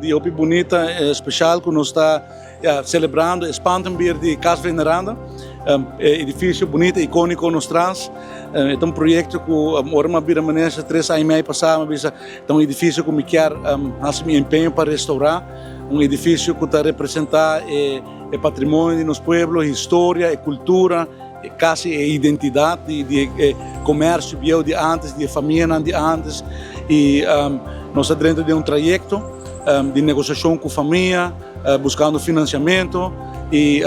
dia hopi bunita, special cu nos ta celebrando e spantenbier di Cas Veneranda. E edificio bunita, iconico nos tras. E ta un proyecto cu ora mi a bira minister tres aña y mei pasa mi a bisa ta un edificio cu mi kier haci mi empeño pa restaura. Un edificio cu ta representa e patrimonio di nos pueblo, historia, e cultura. Casi e identidad di e comercio bieu di antes, di e famianan di antes y nos ta drenta den un trayecto di negociacion cu famia, buscando financiamento y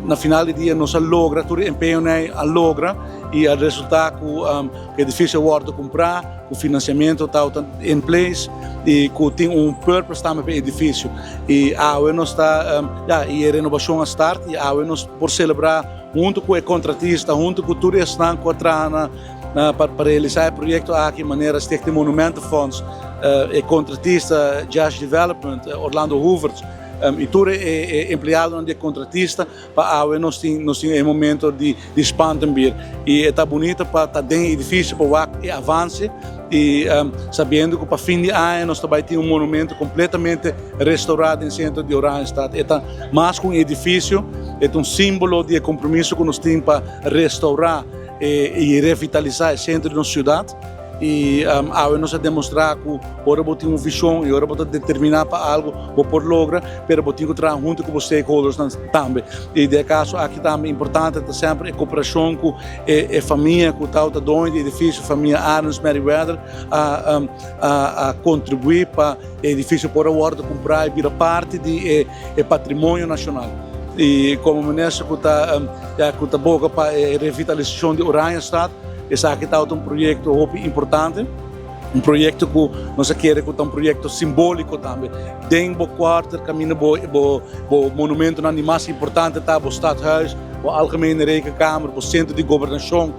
na final di dia nos a logra, tur e empeñonan a logra y a resulta cu e edificio a wordo cumpra. Ku finansiamentu ta in place i ku tin un purpose tambe pa e edifisio. I awe nos ta, ya, i e renobashon a start i awe nos por selebrá huntu ku e kontratista, huntu ku tur esnan ku a traha na na pa pa realisá e proyekto aki manera Stichting Monumentenfonds, e kontratista Jash Development, Orlando Hoevertsz i tur e empleadonan di e kontratista. Pa awe nos tin nos tin e momento di di spantenbier y e ta bunita pa ta den e edificio pa wak e avance y sabiendo cu pa fin di aña nos ta bay tin un monumento completamente restaura den centro di Oranjestad. E ta mas cu un edificio, e ta un simbolo di e compromiso cu nos tin pa restaura y revitalisa e centro di nos ciudad. Y awe nos a demostra cu ora bo tin un vision y ora bo ta determina pa algo, bo por logra, pero bo tin cu traha hunto cu bo stakeholdersnan tambe. Y den e caso aki tambe importante ta semper e cooperacion cu e famia cu tawata doño di edificio, famia Arends Merryweather, a a contribui pa e edificio por a wordo cumpra y bira parti di e patrimonio nacional. Y como minister cu ta cu ta boga pa e revitalisacion di Oranjestad, Esaki tabata un proyekto hopi importante, un proyekto ku nos a kere ku ta un proyekto simbóliko tambe. Den bo kuarter kaminda bo bo bo monumentonan di mas importante ta bo stadhuis, bo algemene rekenkamer, bo sentro di gobernashon.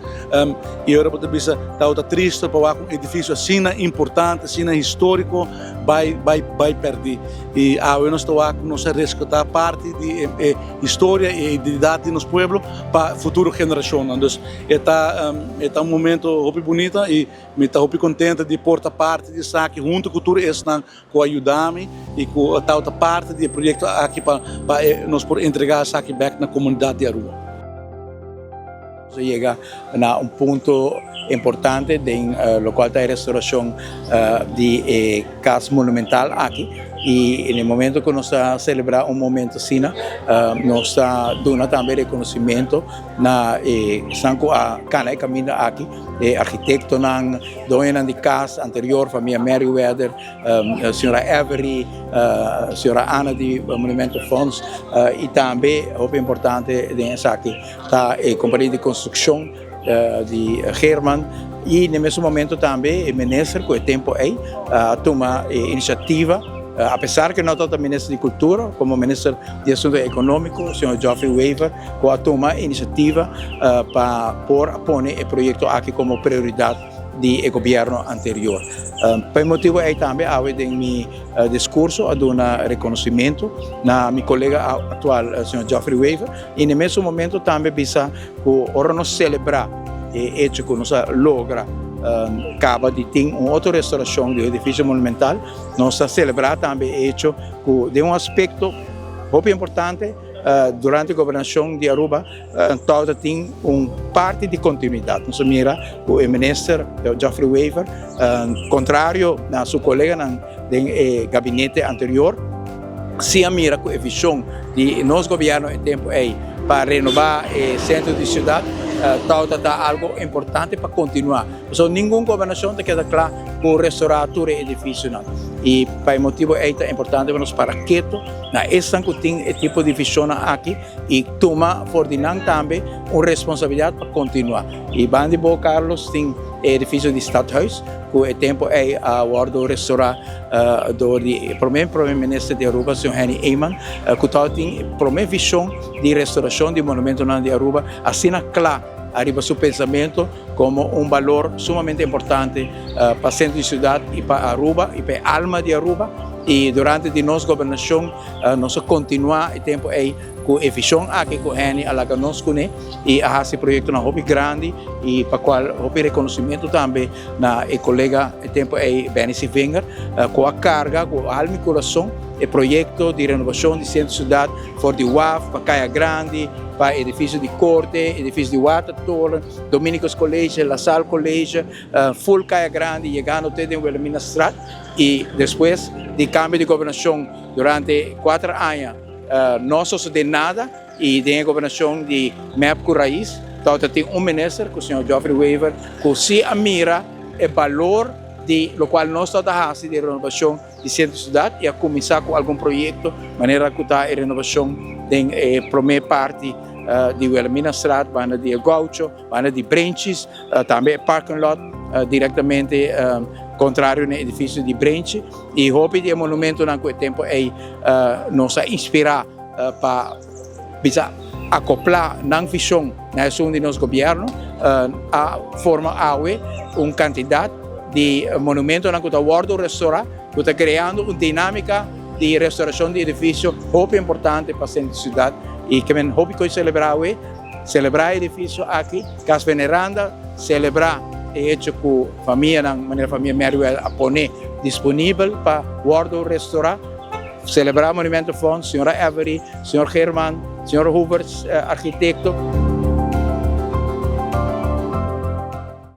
I ora bo ta bisa tabata tristu pa wak un edifisio asina importante, asina históriko bai bai bai pèrdí. I awe nos ta wak ku nos a reskatá parti di e historia i e identidat di nos pueblo pa futuro generashonnan. Dus E ta e ta un momento hopi bunita y mi ta hopi contento di por ta parti di esaki hunto cu tur esnan cu a yuda mi y cu tawata parti di e proyecto aki pa pa nos por entrega esaki bek na comunidad di Aruba. Nos a yega na un punto importante den locual ta e restauracion di e cas monumental aki y en e momento cu nos ta celebra un momento asina nos ta duna tambe reconocimento Na e esnan ku a kana e kaminda aki, e arkitektonan, doñonan di kas anterior, famia Merryweather, señora Avery, señora Ana di Monumento Fonds i tambe hopi importante den esaki ta e kompania di konstrukshon di Geerman i na e mesun momento tambe e minister ku e tempu ei a tuma e inisiativa. Apesar ku e no tabata minister di kultura, komo minister di asuntu ekonómiko, señor Geoffrey Wever, ku a tuma e inisiativa pa por a pone e proyekto aki komo prioridat di e gobièrnu anterior. Pa e motibu ei tambe awe den mi diskurso a duna rekonosimentu na mi kolega aktual, señor Geoffrey Wever, i na e mesun momento tambe bisa ku ora nos selebrá e echo ku nos a logra kaba di tin un otro restorashon di e edifisio monumental, Nos ta selebrá tambe e hecho ku den un aspekto hopi importante durante gobernashon di Aruba tòg ta tin un parti di kontinuidat. Nos a mira ku e minister Geoffrey Wever, kontrario na su koleganan den e gabinete anterior, si a mira ku e vishon di nos gobièrnu e tempu ei pa renobá e sentro di siudat tòg ta algu importante pa kontinuá. Pasobra ningun gobernashon ta keda kla ku restorá tur e edifisionan. I pa e motibu ei ta importante pa nos para ketu na esnan ku tin e tipo di vishonnan aki i tuma for di nan tambe un responsabilidat pa kontinuá. I banda di bo, Carlos, tin e edifisio di Stadhuis ku e tempu ei a wòrdu restorá dor di e promé prome minister di Aruba, señor Henny Eman, ku tabatin e promé vishon di restorashon di monumentonan di Aruba asina kla ariba su pensamentu. Como un balor sumamente importante pa centro di ciudad y pa Aruba y pa e alma di Aruba y durante di nos gobernacion nos a continua e tempo ey cu e vision aki cu Henny a laga nos cune y a haci proyectonan hopi grandi y pa cual hopi reconocimento tambe na e colega e tempo ey Benny Sevinger cu a carga cu alma y curason. e proyecto di renovacion di centro ciudad for di waf pa Caya Grandi, pa edificio di Corte, edificio di Watertoren, Dominicus College, La Salle College, full Caya Grandi yegando te den Wilhelminastraat y despues di cambio di gobernacion durante cuater aña no a sosode nada y den e gobernacion di mep cu Raiz tawata tin un minister cu señor Geoffrey Wever cu si a mira e balor di locual nos tawata haci di renovacion di Centro Ciudad y a cuminsa cu algun proyecto manera cu ta e renovacion den e prome parti di Wilhelminastraat banda di e Gaucho, banda di Brenchis, tambe e parking lot directamente contrario na e edificio di Brenchi y hopi di e monumentonan cu e tempo ey nos a inspira pa bisa acopla nan vision na esun di nos gobierno a forma awe un cantidad di monumentonan cu ta wordo restora cu ta creando un dinamica di restauracion di edificio hopi importante pa centro di ciudad y ke men hopi coy celebra awe, celebra e edificio aki, Cas Veneranda, celebra e hecho cu famianan manera famia Merriwell a pone disponibel pa wordo restora. Celebra Monumento Fonds, señora Every, señor German, señor Huberts, arquitecto.